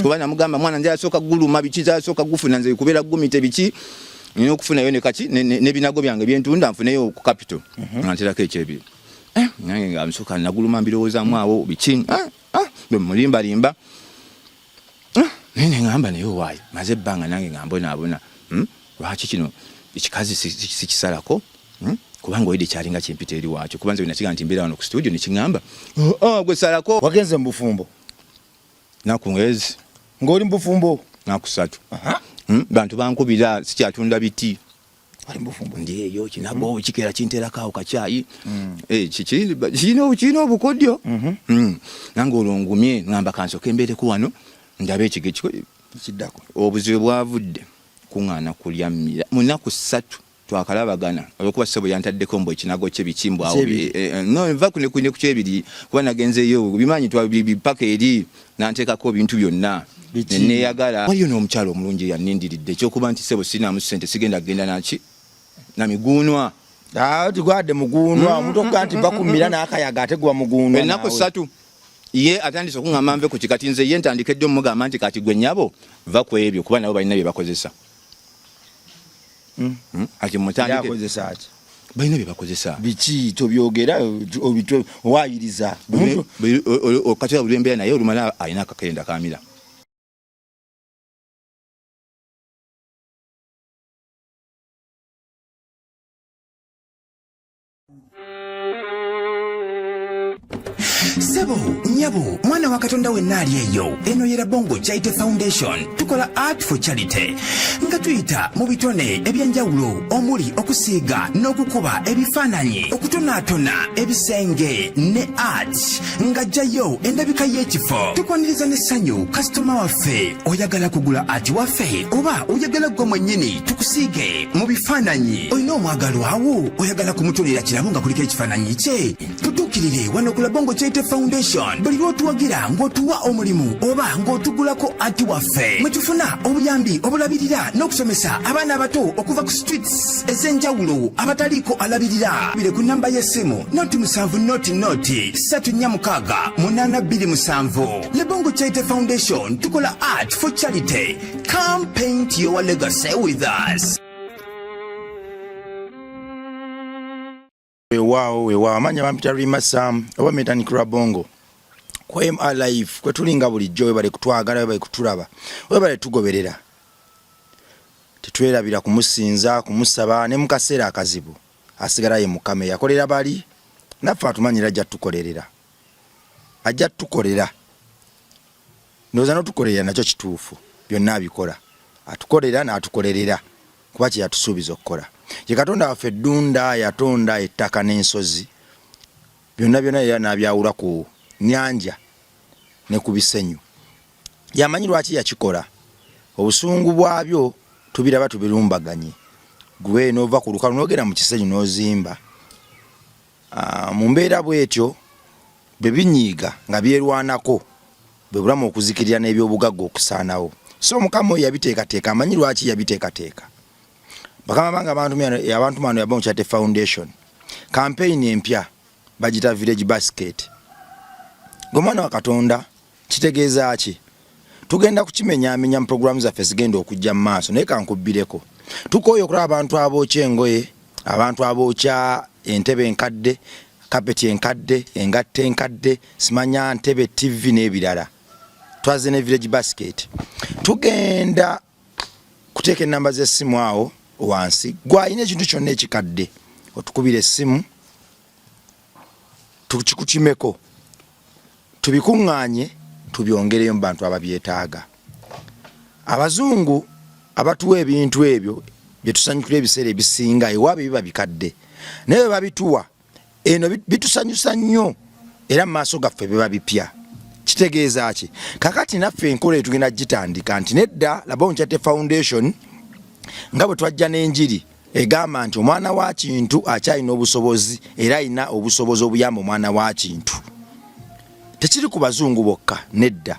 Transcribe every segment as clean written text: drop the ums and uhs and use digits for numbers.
Kuba namugamba mwana nze asooka guluma biki, zasooka gufuna nze kubeera gumite biki, nina okufunayo ne kaki n'ebinago byange byentunda nfuneyo ku capital nga nterako ekyebiri. Nange nga nsooka naguluma mbirowoozaamu awo biki, bwe mulimbalimba. Naye neŋŋamba naye owaayi maze ebbanga nange nga mbonaabona, Lwaki kino ekikazi sikisalako? Kubanga oyidde kyalinga kimpita eri waakyo, kuba nze bwenakiga nti mbeera wano ku studio nekiŋŋamba, oh, oh, gwe salako. Wagenze mu bufumbo? Naku ngezi. Ng'oli mu bufumbo? Naku 3. Bantu bankubira sikyatunda biti. Ali mu bufumbo? Ndi eyo kinago kikeera kinteerako awo kakyayi. Kirina obukodyo. Nange olwo ngumye ŋŋamba kansooke mbeereko wano ndabe ekige kiddako. Obuzibu bwavudde kuŋŋaana kulya mmira mu nnaku 3 twakalabagana olwokuba ssebo yantaddeko mbu ekinago kye biki mbu awo no nva ku ne ku kyebiri kuba nagenzeeyo bimanyi paka eri nanteekako ebintu byonna neneeyagala. Waliyo n'omukyalo omulungi yannindiridde ekyokuba nti ssebo sirinamu ssente sigenda kugenda naki na miguunwa. Tigwadde muguunwa omuntu okugaa nti bakumira n'akayaga ate guba muguunwa. Ennaku 3 ye atandise okuŋŋamba nve ku kikati, nze ye ntandike ddi omugamba nti kati gwe nnyabo va ku ebyo kuba nabo balina bye bakozesa. Ati mutandike. Yakozesa ki? Balina bye bakozesa. Biki tobyogera owayiriza. Kati buli embeera naye olumala alina akakenda kamira. Sebo, nyabo, mwana wa Katonda wenna ali eyo, eno ye Rabongo Charity Foundation. Tukola art for charity nga tuyita mu bitone ebyenjawulo omuli okusiiga n'okukuba ebifaananyi, okutonaatona ebisenge ne art nga jjayo endabika y'ekifo. Tukwaniriza n'essanyu kasitoma waffe. Oyagala kugula art waffe oba oyagala ggwe mwennyini tukusiige mu bifaananyi? Olina omwagalwawo oyagala kumutonera kirabo nga kuliko ekifaananyi kye? Tutuukirire wano ku Labongo Charity Foundation. Buli lw'otuwagira ng'otuwa omulimu oba ng'otugulako ati waffe, mwe tufuna obuyambi obulabirira n'okusomesa abaana abato okuva ku streets ez'enjawulo abataliiko alabirira. Bire ku namba y'essimu noti 7 noti noti 3 4 6 8 2 7. Labongo Charity Foundation, tukola art for charity. Come paint your legacy with us. Weewaawo, weewaawo, amanya bampita Rima Sam oba Metanik Rabongo ku MR Live kwe tuli nga bulijjo. Webale kutwagala, webale kutulaba, webale tugoberera. Tetwerabira kumusinza, kumusaba ne mu kaseera akazibu asigala ye Mukama eyakolera bali naffe atumanyira, ajja tukolerera, ajja tukolera. Ndowooza n'otukolerera nakyo kituufu, byonna abikola, atukolera n'atukolerera kuba kye yatusuubiza okukola. Ye Katonda waffe Ddunda, yatonda ettaka n'ensozi byonna byonna era n'abyawula ku nnyanja ne ku bisenyu. Yamanyi lwaki yakikola. Obusungu bwabyo tubiraba tubirumbaganye. Gwe n'ova ku lukalu n'ogenda mu kisenyu n'ozimba. Mu mbeera bw'etyo bwe binyiiga nga byerwanako, bwe bulamu okuzikirira n'ebyobugagga okusaanawo. So Mukama oyo yabiteekateeka, amanyi lwaki yabiteekateeka. Bakama bange abantu mano ya Bongo Charity Foundation, campaign empya bagita Village Basket. Gwe mwana wa Katonda kitegeeza ki? Tugenda kukimenyaamenya mu programu zaffe zigenda okujja mu maaso, naye kankubbireko. Tukooye okulaba abantu abookya engoye, abantu abookya entebe enkadde, kapeti enkadde, engatto enkadde, simanya ntebe, TV n'ebirala. Twazze ne Village Basket. Tugenda kuteeka ennamba z'essimu awo wansi. Gwe alina ekintu kyonna ekikadde otukubira essimu tukikukimeko, tubikuŋŋaanye tubyongereyo mu bantu ababyetaaga. Abazungu abatuwa ebintu ebyo bye tusanyukira ebiseera ebisinga ewaabwe biba bikadde, naye bwe babituwa eno bitusanyusa nnyo era mu maaso gaffe biba bipya. Kitegeeza ki? Kakati naffe enkola eyo tugenda gitandika nti nedda Labongo Charity Foundation nga bwe twajja n'enjiri egamba nti omwana wa Kintu akyalina obusobozi era alina obusobozi obuyamba omwana wa Kintu. Tekiri ku bazungu bokka, nedda,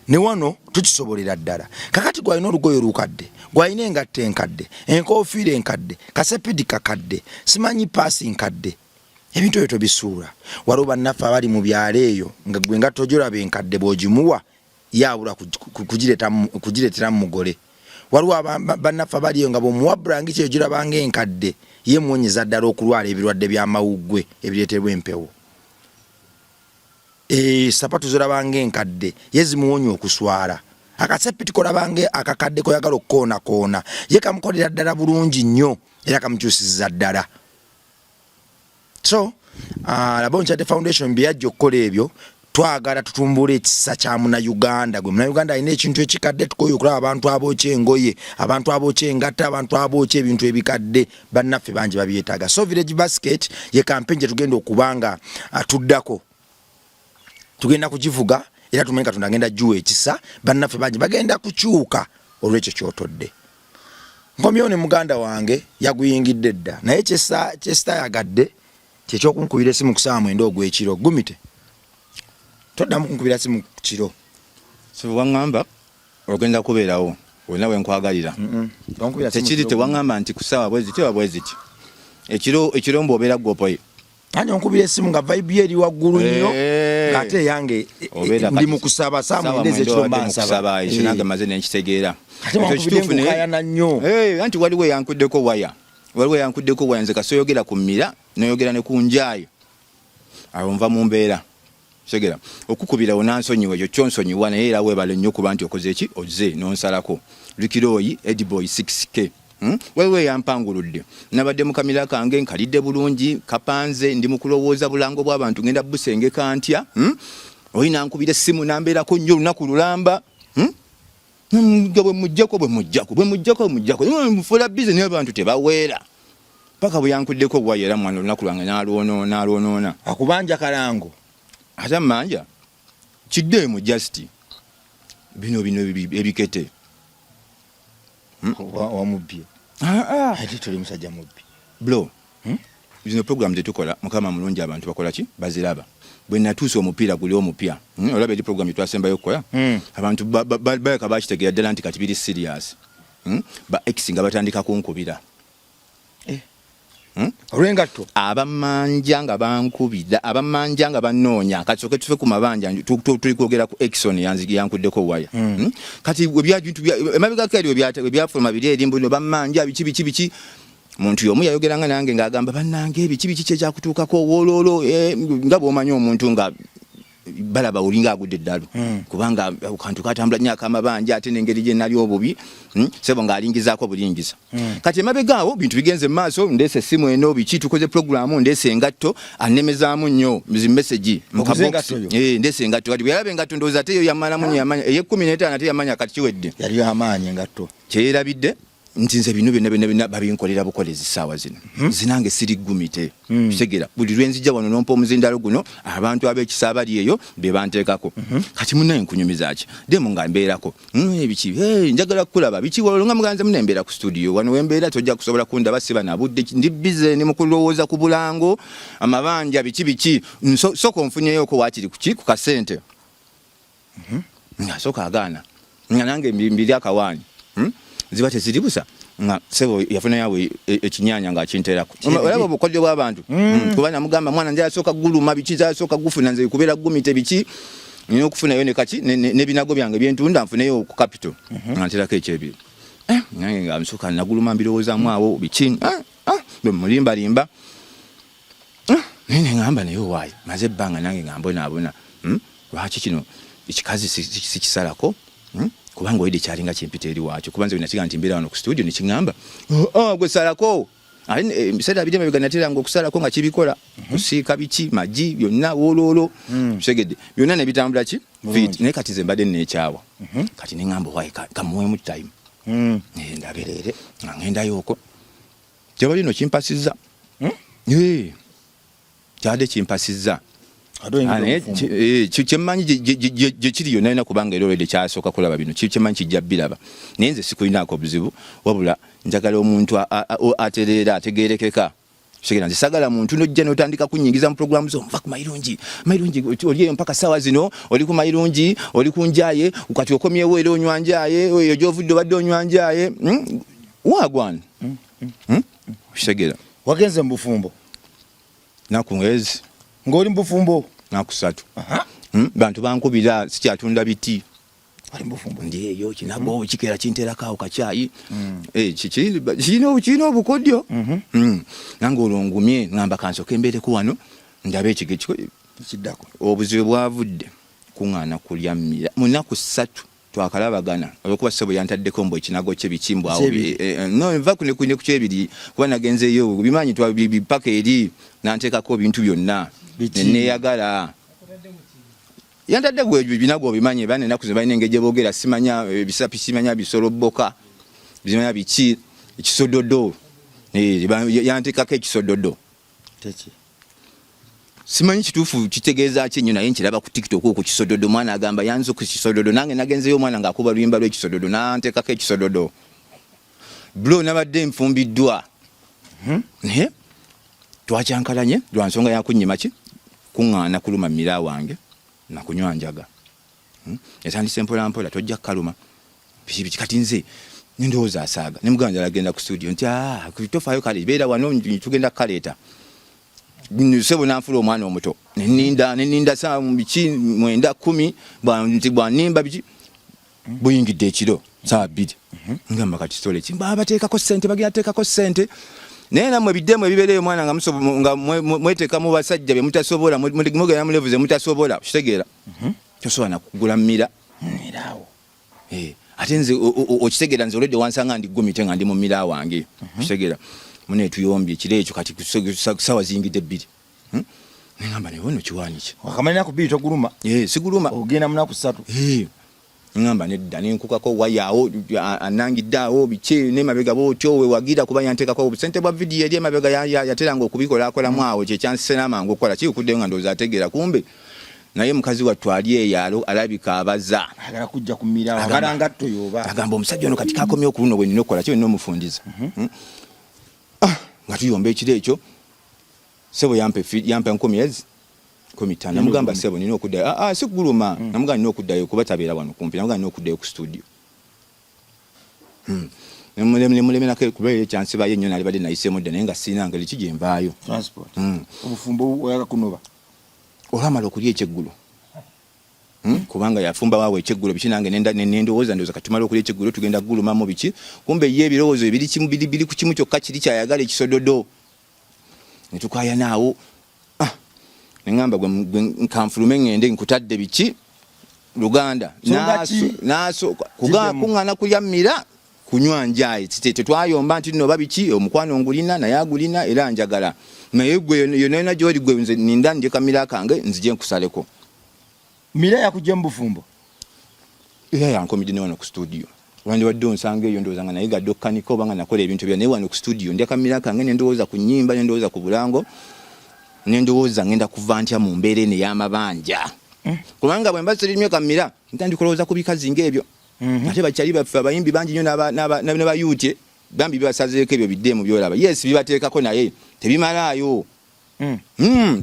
ne wano tukisobolera ddala. Kakati gwalina olugoye olukadde, gwalina engatto enkadde, enkofiira enkadde, kasepidi kakadde, simanyi paasi nkadde, ebintu ebyo tobisuula. Waliwo bannaffe abali mu byalo eyo nga gwe engatto gyolaba enkadde bw'ogimuwa Yabula kugireeteramu mugole. Waliwo bannaffe abaliyo nga bw'omuwa bulangiti eyo giraba ng'enkadde, ye muwonyeza ddala okulwala ebirwadde by'amawuggwe ebireetebwa empewo. Eh, sapatu zolaba ng'enkadde ye zimuwonya okuswala. Akasepiti kolaba ng'akakadde koyagala okukoonakoona ye kamukolera ddala bulungi nnyo era kamukyusiza ddala. So Labon Charity Foundation bye yajja okukola ebyo, twagala tutumbule ekisa kya Munnayuganda. Gwe Munnayuganda alina ekintu ekikadde, tukoye okulaba abantu abookya engoye, abantu abookya engatto, abantu abookya ebintu ebikadde. Bannaffe bangi babyetaaga. So Village Basket ye campaign gye tugenda okuba nga tuddako, tugenda kugivuga era tumanyi Katonda agenda juwa ekisa, bannaffe bangi bagenda kukyuka olw'ekyo kyotodde. Nkomyewo ne muganda wange yaguyingidde dda, naye kyesitayagadde kyekyokunkubira esimu ku saawa 9 ogw'ekiro. Gumite, toddamu kunkubira simu kiro. So waŋŋamba ogenda kubeerawo wonna wenkwagalira. Tekiri tewaŋŋamba nti ku ssaawa bwe ziti oba bwe ziti ekiro, ekiro mbu obeera gwopoye. Anti onkubira esimu nga vibe ye eri waggulu nnyo, ng'ate eyange ndi mu kusaba saa 9 ez'ekiro mba nsaba. Ekyo nange maze nenkitegeera. Ate wankubidde ng'okaayana nnyo. Anti waliwo eyankuddeko waya, waliwo eyankuddeko waya. Nze kasita oyogera ku mmira n'oyogera ne ku njaayo, awo nva mu mbeera. Segera okukubira onansonyiwa, ekyo kyonsonyiwa, naye era weebale nnyo kuba nti okoze ki, ozze n'onsalako. Rikirooyi Ediboy 6K. Waliwo eyampanguludde. Nabadde mu kamira kange nkalidde bulungi kapanze, ndi mu kulowooza bulango bw'abantu ngenda busengeka ntya, Oli nankubira essimu nambeerako nnyo olunaku lulamba, Nga bwe mujjako bwe mujjako bwe mujjako bwe mujjako mufuula bize, naye abantu tebaweera paka bwe yankuddeko waya. Era mwana olunaku lwange n'alwonoona, alwonoona. Akubanja kalango. Ate mmanja kiddeemu just bino bino ebikete. Wamubbye. Ate toli musajja mubbi. Bro, zino program zetukola, Mukama mulungi, abantu bakola ki, baziraba. Bwe natuusa omupiira guli omupya, Olaba eri program gyetwasembayo okukola, abantu baleka bakitegeera ddala nti kati biri serious. Ba ex nga batandika kunkubira. Olw'engatto. Abamanja nga bankubira, abamanja nga banoonya. Kati soke tufe ku mabanja, tuli kwogera ku Exxon yankuddeko waya. Kati emabegako eri webyafuluma biri eri mbuno bamanja biki biki biki. Muntu y'omu yayogeranga nange ng'agamba bannange biki biki kyekyakutuukako owooloolo, nga bw'omanyi omuntu nga balaba olinga agudde eddalu, kubanga kantu katambula nnyo akamabanja, ate n'engeri gye nali obubi, sebo ng'alingizaako bulingiza. Kati emabega awo bintu bigenze mu maaso, ndeese essimu eno biki, tukoze pulogulaamu, ndeese engatto, annemezaamu nnyo zi message. Oguze engatto yo? Ndeese engatto. Kati bwe yalaba engatto ndowooza ate yo yamalamu nnyo, yamanya ey'e 15, ate yamanya kati kiwedde. Yali amaanyi engatto. Kyeyerabidde nti nze bino byonna byonna byonna babinkolera bukolezi ssaawa zino. Zinange siri gumite. Kitegeera buli lwenzijja wano nompa omuzindalo guno, abantu ab'ekisa abali eyo be banteekako. Kati munnaye nkunyumiza ki, demu nga mbeerako, biki, njagala kukulaba biki, walo nga muganze mune mbeera ku studio wano wembeera tojja kusobola kundaba, siba na budde, ndi busy, ndi mu kulowooza ku bulango, amabanja, biki biki. Sooka onfunyeyooko waakiri kuki ku kasente. Nga sooka agaana, nga nange mbiri akawaani, Ziba teziri busa, nga sebo yafuna yawe ekinyanya nga akinterako. Olaba obukodyo bw'abantu. Kuba namugamba mwana nze asooka guluma biki, zasooka gufuna nze kubeera gumite biki, nina okufunayo ne kaki n'ebinago byange byentunda nfuneyo ku capital, nga nterako ekyebiri. Nange nga nsooka naguluma mbirowoozaamu awo biki, bwe mulimbalimba. Naye neŋŋamba naye owaayi maze ebbanga nange nga mbonaabona, Lwaki kino ekikazi sikisalako? Kubanga oyidde kyalinga kimpita eri waakyo, kuba nze bwe nakigaa nti mbeera wano ku studio nekiŋŋamba, oh, gwe salako. Ate ebiseera biri emabega nateranga okusalako nga kibikola, kusiika biki, magi byonna wooloolo, segedde byonna ne bitambula ki fit. Naye kati nze mbadde neekyawa. Kati neŋŋamba owaayi kamuweemu time. Ndabe nga ŋŋendayo okwo kyebali no kimpasizza. Kyabadde kimpasizza. Naye kyemmanyi gye kiri yonna yonna, kubanga era olwedde kyasooka kulaba bino, kyemmanyi kijja biraba. Naye nze sikulinaako buzibu, wabula njagala omuntu atereera, ategeerekeka. Kitegeera nze sagala muntu nojja notandika kunyingiza mu programu zo, nva ku mayirungi, mayirungi oli eyo mpaka saawa zino oli ku mayirungi, oli ku njaye, kati okomyewo era onywa njaye, eyo gyovudde obadde onywa njaye, Wagwan. Kitegeera. Wagenze mu bufumbo? Naku ngezi. Ng'oli mu bufumbo? Naku 3. Bantu bankubira sikyatunda biti. Ndi eyo kinago kikeera kinteerako awo kakyayi. Eh, kirina obukodyo. Nange olwo ngumye, ngamba kansoke mbeereko wano ndabe Kiddako. Obuzibu bwavudde kuŋŋaana kulya mmira mu nnaku 3 twakalabagana, olwokuba ssebo yantaddeko mbu ekinago kye biki mbu awo. Kyebiri. No, nva ku kyebiri kuba nagenzeeyo bimanyi paka eri nanteekako ebintu byonna. Biki? Neneeyagala yantadde gwe binago obimanyi bana ennaku zino balina engeri gye boogera, simanya ebisapi, simanya bisoloboka, simanya biki, ekisododo. Yanteekako ekisododo. Teki. Simanyi kituufu kitegeeza ki nnyo, naye nkiraba ku TikTok okwo kisododo. Mwana agamba yanze ku kisododo, nange nagenzeyo omwana ng'akuba luyimba lw'ekisododo, nanteekako ekisododo. Bro, nabadde nfumbiddwa naye twakyankalanye lwa nsonga yakunnyima ki kuŋŋaana kuluma mmira wange nakunywa njaga. Etandise mpola mpola, tojja kukaluma biki biki. Kati nze nendowooza asaaga ne muganda agenda ku studio nti, "Ah, tofaayo, kale beera wano, tugenda kukaleeta." Sebo nanfula omwana omuto, neninda saa biki 9, 10, nti bwanimba biki buyingidde ekiro saa 2. Ngamba kati sitole ki bateekako ssente, bagenda teekako ssente, naye nammwe biddemu ebibeereyo omwana nga mweteeka mu basajja bye mutasobola, mugenda mu level ze mutasobola. Kitegeera tosobola nakugula mmira. Mmirawo. Ate nze okitegeera nze olwedde wansanga ndi gumite nga ndi mu mmira wange. Kitegeera mune tuyombye ekiro ekyo, kati sawa ziyingidde 2. Nengamba naye ono kiwaani ki? Wakamala enaku 2 toguluma. Siguluma. Ogenda mu naku 3. Ngamba nedda, nenkukako waya awo anangidde awo biki nemabega bwotyo wewagira kuba yanteekako obusente bwa vidiyo eri emabega, yateranga okubikola akolamu awo kyekyansise n'amangu okukola kikuddeyo nga ndowooza ategeera, kumbe naye mukazi wattu ali eyo alabika abaza. Agala kujja ku mmirawo, agala ngatto yoba. Agamba omusajja ono kati kakomye okuluno bwe nina okukola ki, nina omufundiza. Nga tuyomba ekiro ekyo, sebo yampa 1000 ezi 15. Namugamba, sebo nina okuddayo. Si kuguluma. Namugamba nina okuddayo kuba tabeera wano kumpi. Namugamba nina okuddayo ku studio. Nemulemerako kuba era ekyansibayo ennyo nalibadde nayiseemu dda, naye nga sirina ngeri ki gyenvaayo. Transport. Obufumbo oyaga kunoba. Olwamala okulya ekyeggulo, Kubanga yafumba waawe ekyeggulo biki, nange nendowooza ndowooza kati tumala okulya ekyeggulo tugenda kugulumamu biki, kumbe ye ebirowoozo biri kimu, biri ku kimu kyokka kiri kyayagala ekisododo. Netukayana awo. Neŋŋamba gwe nkanfulume ŋŋende nkutadde biki Luganda. Songa ki? Nasooka Kiddemu. Kuŋŋaana kulya mmira kunywa njayi. Tetwayomba nti nno oba biki, omukwano ngulina naye agulina era njagala, naye gwe yonna yonna gy'oli gwe nze ninda ndye kamira kange nzije nkusaleko. Mira yakujja mu bufumbo. Era yankomidde ne wano ku studio, wandibadde onsanga eyo ndowooza nga naye gadde okukanika oba nga nakola ebintu bya, naye wano ku studio ndya kamira kange nendowooza ku nnyimba, nendowooza ku bulango, nendowooza ngenda kuva ntya mu mbeera eno ey'amabanja, kubanga bwe mba sirimye kamira ntandika olowooza ku bikazi ng'ebyo. Ate bakyali baffe abayimbi bangi nnyo n'abayuutye bambi bibasazeeko ebyo biddeemu byolaba, yes, bibateekako naye tebimalaayo.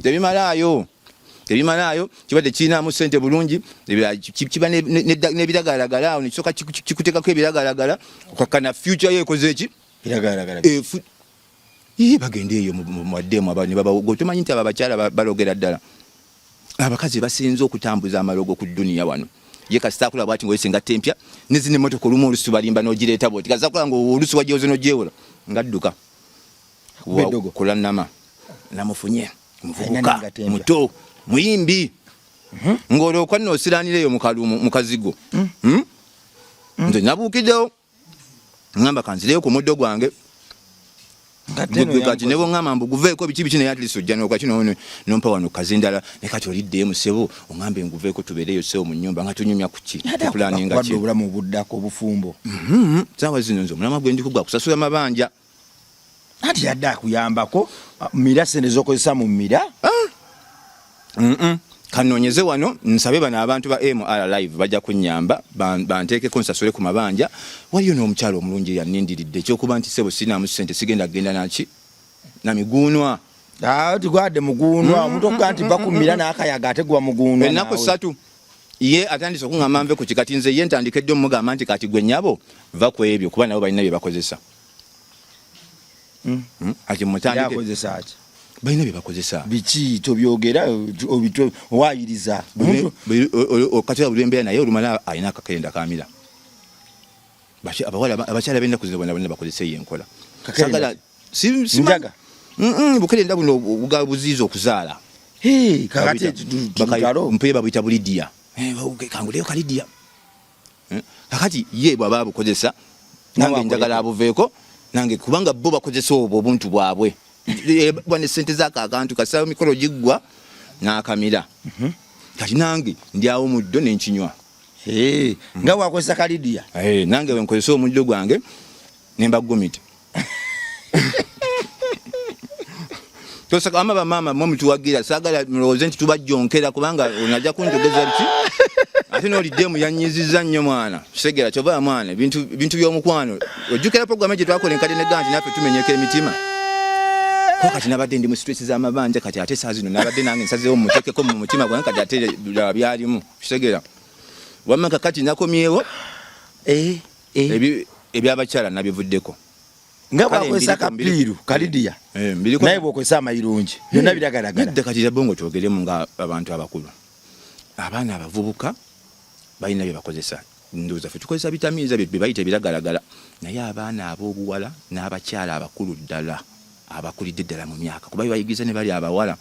Tebimalaayo, tebimalaayo. Kibadde kirinaamu ssente bulungi, kiba n'ebiragalalagala awo nekisooka kikuteekako ebiragalalagala okakkana future yo ekoze eki. Biragalalagala. Ii, bagende eyo mu waddeemu ne babawogo. Tomanyi nti abo abakyala balogera ddala, abakazi basinze okutambuza amalogo ku dduniya wano. Ye kasita akola bwati ngaoyise engatto empya nezina emmotoka, olumu olusi balimba n'ogireeta bwoti, kasita akola nga olusi wagyoze n'ogyewola ng'adduka. Beddogo. Kulanama namufunye muvubuka n'engatto empya. Muto muyimbi ng'olwokwa nno osiranira eyo mu kazigo. Hmm? Nze nabuukiddewo ngamba kanzireyo ku muddo gwange. Ngatto eno. Kati ne bwoŋŋamba mbu guveeko biki biki, naye at least ojja noka kino nompa wano kazindala, naye kati oliddeemu ssebo oŋŋambe nguveeko tubeereyo ssebo mu nnyumba nga tunyumya ku ki, tupulaninga Wadde ki. Obulamu obuddako obufumbo. Saawa zino nze omulamwa gwe ndiko gwa kusasula mabanja. Anti yadde akuyambako mira sente zokozesa mu mira. Kanoonyeze wano nsabe bano abantu ba MR Live bajja kunnyamba banteekeko nsasule ku mabanja. Waliyo n'omukyalo omulungi yannindiridde, ekyokuba nti ssebo sirinamu ssente sigenda kugenda naki namiguunwa. Ah, tigwadde muguunwa, omuntu okugaa nti va ku mira n'akayaga ate guba muguunwa. Ennaku Naawe. 3 ye atandise okuŋŋamba nve ku kikati, nze ye ntandika edde omugamba nti kati gwe nnyabo va ku ebyo kuba nabo balina bye bakozesa. Ati mutandike. Yakozesa ki? Balina bye bakozesa. Biki tobyogera owayiriza. Kati buli embeera naye olumala alina akakerenda kamira. Abawala abakyala b'ennaku zino bona bonna bakozesa eyo enkola. Sagala njaga. Bukerenda buno buziiza okuzaala. Kakati mpe babuyita bulidiya. Kanguleyo kalidiya. Kakati ye bw'aba abukozesa nange njagala abuveeko nange, kubanga bo bakozesa obwo obuntu bwabwe bwa ne sente zako akantu kasaba mikolo giggwa n'akamira. Kati nange ndyawo muddo nenkinywa. Nga wakozesa kalidiya. Nange wenkozesa omuddo gwange nemba gumite. Tosaka ama bamaama mwe mutuwagira, saagala mulowooze nti tubajjonkera kubanga onajja kunjogeza biki ate n'oliddemu yanyiziza nnyo mwana. Segera kyova mwana bintu by'omukwano. Ojjukira program gye twakola enkadde ne ganti naffe tumenyeka emitima. Ko kati nabadde ndi mu stress z'amabanja, kati ate saa zino nabadde nange nsazeewo mmuteekeko mu mutima gwange, kati ate laba byalimu. Segera wamma kakati nakomyewo ebyabakyala nabivuddeko. Nga bwakozesa kapiiru kalidiya naye bwokozesa amayirungi byonna biragalagala. Nedda kati Rabongo twogeremu nga abantu abakulu. Abaana abavubuka balina bye bakozesa. Ndowooza ffe tukozesa bitamiiza bye bayita ebiragalagala, naye abaana ab'obuwala n'abakyala abakulu ddala abakulidde ddala mu myaka kuba bibayigiriza ne bali abawala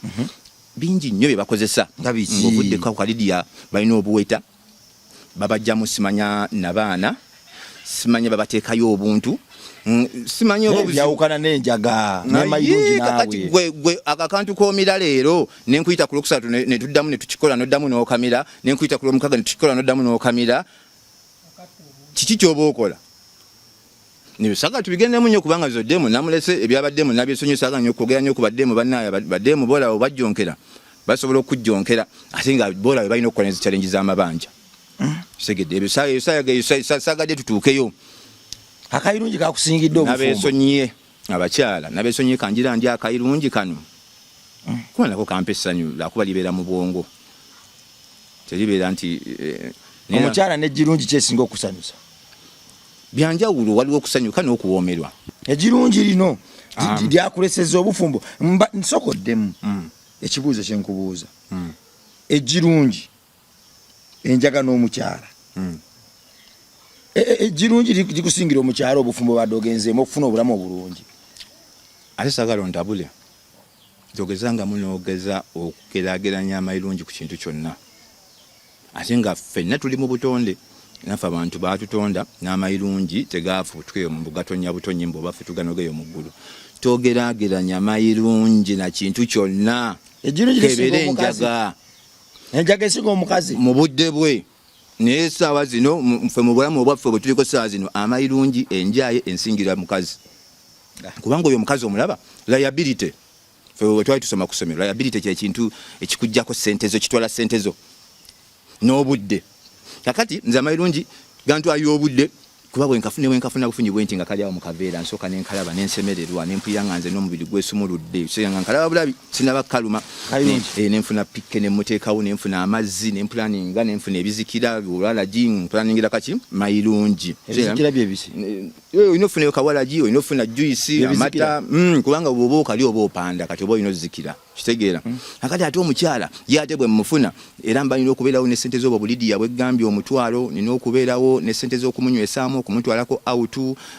bingi nnyo bye bakozesa. Ng'ovuddeko kalidiya balina obuweta babajjamu simanya nabaana simanya babateekayo obuntu simanya oba byawukana n'enjaga n'amayirungi naawe. Kakati gwe akakantu k'omira leero ne nkuyita ku lwokusatu ne tuddamu ne tukikola n'oddamu n'okamira, ne nkuyita ku lwomukaaga ne tukikola n'oddamu n'okamira, kiki ky'oba okola? Saagala tubigendemu nnyo kubanga nze oddemu namulese ebyabaddemu nabyesonyiwe, saagala nnyo okwogera nnyo ku baddemu bannaaya baddemu boolaba bajjonkera basobola okujjonkera ate nga boolaba balina okukola ne challenge z'amabanja. Segedde ebyo saagadde tutuukeyo. Akayirungi kakusingidde obufumbo. Nabeesonyiye abakyala, nabeesonyiye kanjira ndi akayirungi kano kuba nako kampa essanyu lwakuba libeera mu bwongo, teribeera nti omukyala n'egirungi kyesinga okusanyusa byanjawulo, waliwo okusanyuka n'okuwoomerwa. Egirungi lino lyakuleseza obufumbo. Nsokoddemu ekibuuzo kye nkubuuza, egirungi enjaga n'omukyala egirungi likusingira omukyala obufumbo badde ogenzeemu okufuna obulamu obulungi. Ate saagala ontabule, togezanga munoogeza okugeraageranya amayirungi ku kintu kyonna, ate nga ffenna tuli mu butonde naffe abantu baatutonda n'amayirungi tegaafutukeyo mu gatonya butonyi mbu oba ffe tuganogeyo mu ggulu. Togeraageranya mayirungi na kintu kyonna, kebeere enjaga. Enjaga esinga omukazi mu budde bwe, naye essaawa zino ffe mu bulamu obwaffe bwe tuliko essaawa zino amayirungi enjaye ensingira mukazi, kubanga oyo omukazi omulaba liability. Ffe bwe twali tusoma ku ssomero, liability kye kintu ekikuggyako ssente zo, kitwala ssente zo n'obudde. Kakati nze amayirungi gantwalira obudde kuba bwe nkafuna bufunyi bwe nti nga kali awo mu kaveera, nsooka ne nkalaba ne nsemererwa ne mpulira nga nze n'omubiri gwesumuludde nga nkalaba bulabi sinaba kukaluma. Ne nfuna pikke ne muteekawo, ne nfuna amazzi ne mpulaninga ne nfuna ebizikira olwalagi mpulaningira kaki mayirungi. Ebizikira bye biki? Olina ofunayo kawalagi, olina ofuna juice, amata, kubanga bw'oba okali oba opanda kati oba olina ozikira kitegeera. Akati ate omukyala ye ate bwe mufuna era mba nina okubeerawo ne ssente z'obwo bulidiya bwegambye omutwalo, nina okubeerawo ne ssente z'okumunywesaamu, okumutwalako out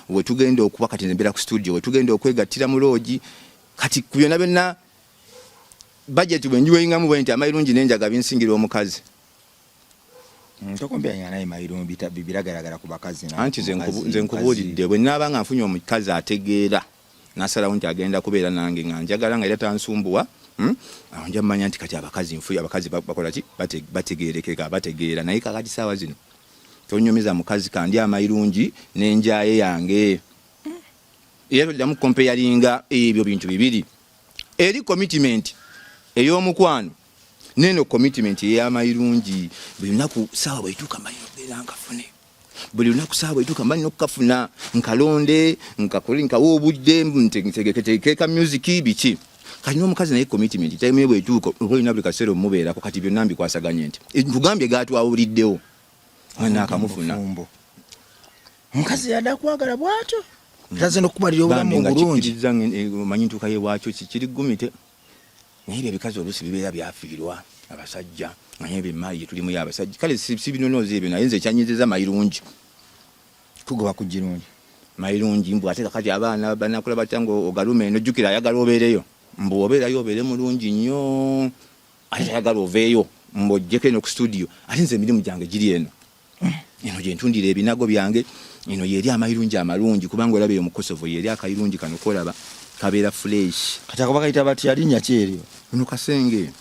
we tugenda okuba kati nze mbeera ku studio we tugenda okwegattira mu loogi. Kati ku byonna byonna budget bwe njiweyingamu bwe nti amayirungi n'enjaga binsingira omukazi. Tokombyanya naye mayirungi biragalagala ku bakazi. Anti nze nkubuulidde bwe nnaaba nga nfunye omukazi ategeera nasalawo nti agenda kubeera nange nga njagala nga era tansumbuwa, Awo nja mmanya nti kati abakazi nfu abakazi bakola ki, bategeerekeka bategeera. Naye kakati saawa zino tonyumiza mukazi kandi amayirungi n'enjaye yange era toddamu comparinga ebyo bintu bibiri. Eri commitment ey'omukwano neno commitment ey'amayirungi. Buli lunaku saawa bwetuuka mba nina okubeera nkafune, buli lunaku saawa bwetuuka mba nina okukafuna nkalonde nkakole nkawa obudde ntegeketeeke ka music biki. Kati n'omukazi naye commitment time ye bwetuuka oba olina buli kaseera omubeerako. Kati byonna mbikwasaganye nti nkugambye gatwawuliddewo naakamufuna. Omukazi yadde akwagala bwatyo taze nokukubalira obulamu obulungi. Omanyi ntuuka ye bwakyo kiri gumite. Naye ebyo ebikazi oluusi bibeera byafiirwa abasajja, naye ebyo emaali gyetulimu y'abasajja. Kale sibinonooza ebyo, naye nze ekyanyizizza mayirungi. Tugoba ku girungi. Mayirungi mbu ate kakati abaana banakula batya nga ogalume eno, jjukira ayagala obeereyo, mbu obeerayo obeere mulungi nnyo, ate tayagala oveeyo mbu ojjeko eno ku studio. Ate nze emirimu gyange giri eno, eno gye ntundira ebinago byange, eno yeeri amayirungi amalungi, kubanga olaba eyo mu Kosovo yeeri akayirungi kano kolaba kabeera fresh. Kati ako bakayita batya, linnya ki eryo? Ono kasenge.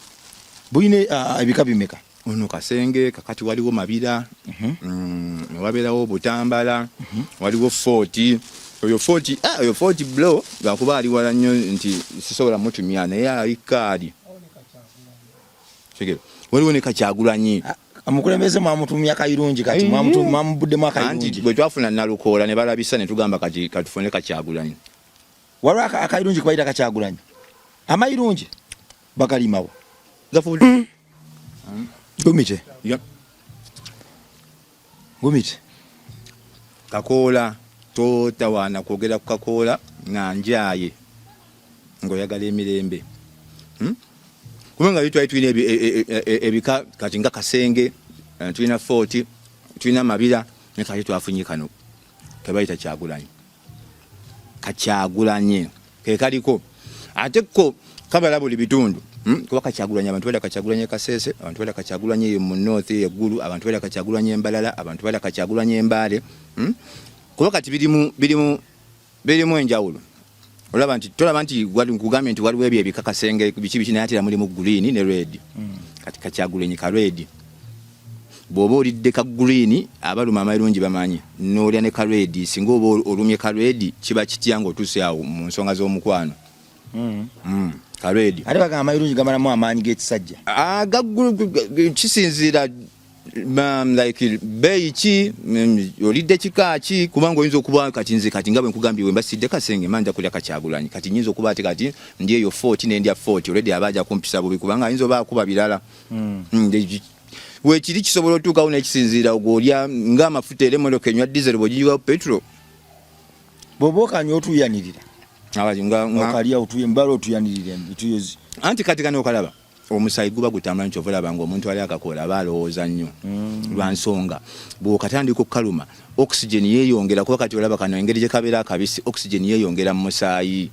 Bulina ebika bimeka? Ono kasenge. Kakati waliwo Mabira, wabeerawo Butambala, waliwo Fort. Oyo Fort, oyo Fort blo lwakuba ali wala nnyo nti sisobola mutumya, naye ali kaali. Waliwo ne Kakyagulanyi. Omukulembeze mwamutumya kayirungi, kati mwamubuddemu akayirungi. Anti bwe twafuna Nalukoola ne balabisa ne tugamba kati katufune Kakyagulanyi. Waliwo akayirungi kubayita Kakyagulanyi. Amayirungi bagalimawo. Gumite. Gumite. Kakoola totawaana kwogera ku kakoola nga njaye ng'oyagala emirembe. Kubanga twali tulina ebika kati nga Kasenge, tulina Fort, tulina Mabira, ne kati twafunye kano kebayita Kyagulanyi. Kakyagulanyi ke kaliko ate ko kabala buli bitundu. Kuba Kakyagulanyi abantu balya Kakyagulanyi Kasese, abantu balya Kakyagulanyi eyo mu North eyo Ggulu, abantu balya Kakyagulanyi Embalala, abantu balya Kakyagulanyi Embaale. Kuba kati birimu enjawulo. Olaba nti tolaba nti nkugambye nti waliwo ebyo ebika Kasenge biki biki, naye ate era mulimu green ne red. Kati Kakyagulanyi ka red. Bw'oba olidde ka green, abaluma amayirungi bamanyi, n'olya ne ka red, singa oba olumye ka red kiba kitya ng'otuuse awo mu nsonga z'omukwano. Ka red. Ate bagamba amayirungi gamalamu amaanyi g'ekisajja. Kisinziira like beeyi ki, olidde kika ki, kubanga oyinza okuba kati nze kati nga bwe nkugambye bwe mba sidde Kasenge mba nja kulya Kakyagulanyi, kati nyinza okuba ate kati ndi eyo 40 ne ndya 40 already aba ajja kumpisa bubi kubanga ayinza oba akuba birala. Weekiri kisobola otuukawo n'ekisinziira ogw'olya ng'amafuta, era emmotoka enywa diesel bw'ogiyiwa petrol. Bw'oba okanywa otuuyanirira. Okalya otuye mbala otuuyanirira entuyo. Anti kati kano okalaba omusaayi guba gutambula, nti ova olaba ng'omuntu ali akakoola aba alowooza nnyo. Lwa nsonga bw'okatandika okukaluma oxygen yeeyongera, kuba kati olaba kano engeri gye kabeera akabisi, oxygen yeeyongera mu musaayi.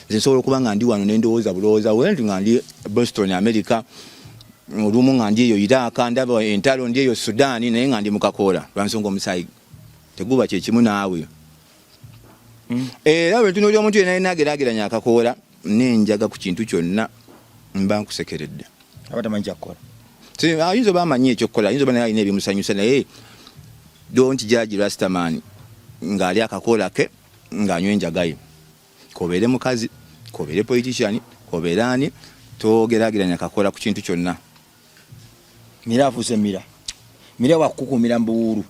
Nze nsobola okuba nga ndi wano ne ndowooza bulowooza wendi nga ndi Boston, America, olumu nga ndi eyo Iraq ndaba entalo, ndi eyo Sudan, naye nga ndi mu kakoola, lwa nsonga omusaayi teguba kyekimu naawe. Era bwe ntunuulira omuntu yenna yenna ageraageranya akakoola n'enjaga ku kintu kyonna, mba nkusekeredde. Aba tamanyi kyakukola. Ayinza oba amanyi ekyokukola, ayinza oba naye alina ebimusanyusa, naye don't judge Rastaman ng'ali akakoola ke ng'anywa enjaga ye. Kobeere mukazi, kobeere politician, kobeere ani, togeraageranya kakoola ku kintu kyonna. Mira afuuse mira. Mira wakukuumira mu buwuulu.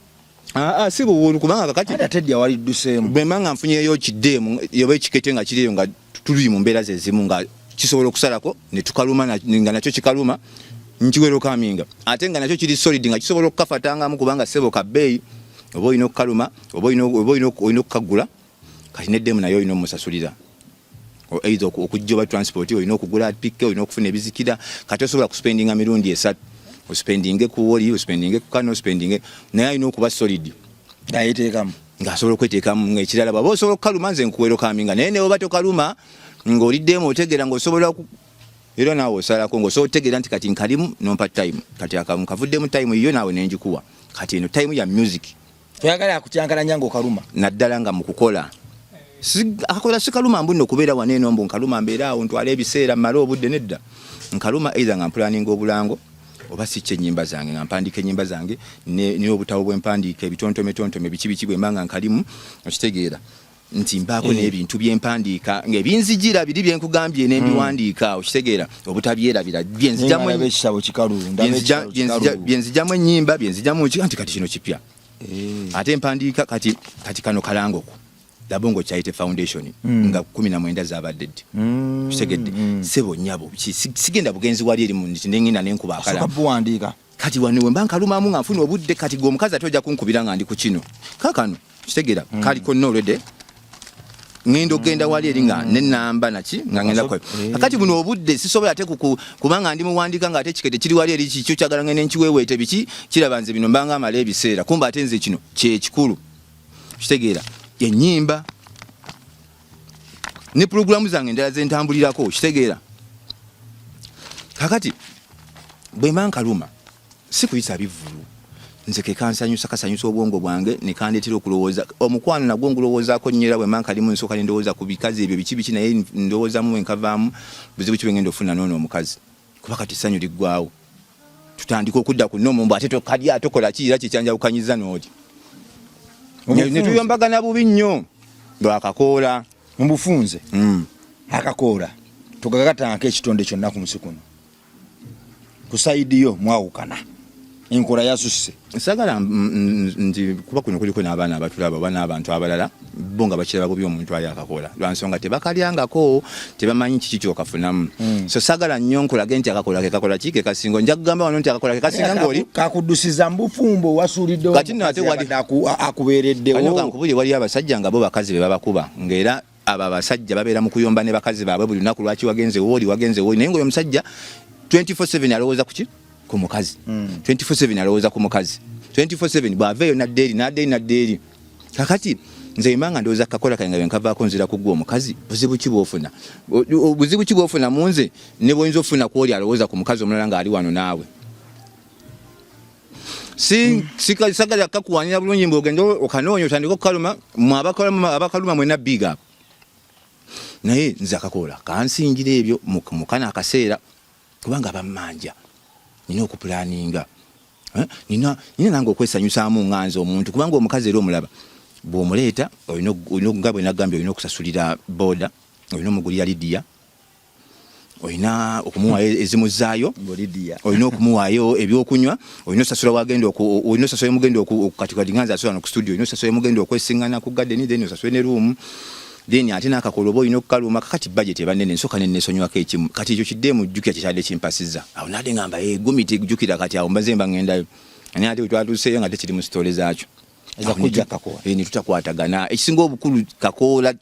Si buwuulu, kubanga kakati ate ddya walidduseemu. Bwe mba nga nfunyeyo kiddeemu oba ekikete nga kiri eyo nga tuli mu mbeera ze zimu nga kisobola okusalako ne tukaluma nga nakyo kikaluma, nkiwerokaminga, ate nga nakyo kiri solid nga kisobola okukafatangamu, kubanga ssebo ka bbeeyi, oba olina okukaluma oba olina okukagula, kati neddemu naye olina omusasulira either okujja oba transport, olina okugula pikke, olina okufuna ebizikira. Kati osobola kuspendinga mirundi esatu, ospendinge ku woli, ospendinge ku kano, ospendinge, naye alina okuba solid Ng'ayeteekamu. Ng'asobola okweteekamu. Ng'ekirala bw'aba osobola okukaluma, nze nkuwerokaminga, naye ne oba tokaluma ng'oliddemu otegeera ng'osobola era naawe osalako ng'osobola otegeera nti kati nkalimu nompa time, kati nkavuddemu time yo naawe nenjikuwa, kati eno time ya music. Toyagala akukyankalanya ng'okaluma. Naddala nga mu kukola. Akakola sikaluma mbu nno kubeera wano eno mbu nkaluma mbeere awo ntwale ebiseera mmale obudde, nedda. Nkaluma either nga mpulaninga obulango oba sikya ennyimba zange nga mpandiika ennyimba zange n'obutabo bwe mpandiika ebitontome biki biki, bwe mba nga nkalimu okitegeera nti mbaako n'ebintu bye mpandiika ng'ebinzijira biri bye nkugambye ne mbiwandiika, okitegeera obutabyerabira bye nzijamu Ekitabo kikalu, ndaba ekitabo kikalu. Bye nzijamu ennyimba, bye nzijamu nti kati kino kipya ate mpandiika kati kano kalangoko Labongo Charity Foundation nga 19 zabadde ddi, kitegedde sebo nyabo, sigenda bugenzi wali eri nti nengenda nenkuba akala. Buwandiika. Kati wano wemba nkalumamu nga nfuna obudde, kati gwe omukazi ate ojja kunkubira nga ndi ku kino kakano, kitegeera kaliko nno already. Ngenda okugenda wali eri nga nenamba naki nga ngenda kukola. Kakati buno obudde sisobola ate kubanga ndi muwandika nga ate ekikete kiri wali eri kikyo kyagala ngende nkiweweete biki kiraba nze bino mbanga amala ebiseera kumba ate nze kino kyekikulu kitegeera enyimba ne pulogulaamu zange endala zentambulirako kitegeera. Kakati bwemba nkaluma si kuyisa bivvulu, nze ke kansanyusa, kasanyusa obwongo bwange ne kandeetera okulowooza. Omukwano nagwo ngulowoozaako nnyo, era bwe mba nkalimu nsooka ne ndowooza ku bikazi ebyo biki biki, naye ndowoozamu bwe nkavaamu buzibu ki bwe ngenda okufuna n'ono omukazi, kuba kati essanyu liggwaawo tutandika okudda ku nnomo mbu ate tokalya tokola ki, era kye kyanjawukanyizza n'oli ne tuyombagana bubi nnyo lwakakoola. Mu bufunze akakoola tugagatanako ekitonde kyonna ku nsi kuno. Ku sayidi yo mwawukana, enkola yasusse. Sagala nti kuba kuno kuliko n'abaana abatulaba oba n'abantu abalala bo nga bakiraba bubi omuntu ali akakola lwa nsonga tebakalyangako, tebamanyi kiki kyokafunamu. So sagala nnyo nkulage nti akakola ke kakola ki ke kasinga. Nja kugamba wano nti akakola ke kasinga ng'oli kakuddusiza mu bufumbo wasuuliddewo Kati nno ate omukazi abadde akubeereddewo. Kano kankubulire, waliyo abasajja nga bo bakazi be babakuba, ng'era abo abasajja babeera mu kuyomba ne bakazi baabwe buli lunaku, lwaki wagenze wooli, wagenze wooli, naye ng'oyo omusajja 24/7 alowooza ku ki? Ku mukazi. 24/7 alowooza ku mukazi, 24/7 bw'ava eyo nadda eri, nadda eri, nadda eri. Kakati nze mba nga ndowooza kakola kange nga bwe nkavaako nzira ku ggwe omukazi, buzibu ki bw'ofuna? Buzibu ki bw'ofuna mu nze ne bw'oyinza okufuna ku oli alowooza ku mukazi omulala ng'ali wano naawe? Si sagala kakuwanira bulungi mbu ogende okanoonya otandike okukaluma. Mwe abakaluma mwenna big up, naye nze akakoola kansingira ebyo mu kano akaseera, kubanga bammanja nina okupulaninga. Nina nange okwesanyusaamu nga nze omuntu, kubanga omukazi era omulaba bw'omuleeta olina nga bwe nagambye, olina okusasulira boda, olina omugulira Lidiya, olina okumuwaayo ezimuzaayo, olina okumuwaayo ebyokunywa, olina osasula wagenda, olina osasula emugenda kati kati nga nze asula no ku studio, olina osasula emugenda okwesiŋŋana ku garden, then osasule ne room, then ate n'akakola oba olina okukaluma. Kakati budget eba nnene, nsooka ne neesonyiwako ekimu. Kati ekyo kiddeemu, jjukira kyekyadde kimpasizza awo, nadde ngamba gumiti, jjukira kati awo mbaze mba ŋŋendayo, naye ate bwe twatuuseeyo nga tekiri mu sitoole zaakyo. Eza kujja kakoola. Ne tutakwatagana. Ekisinga obukulu kakoola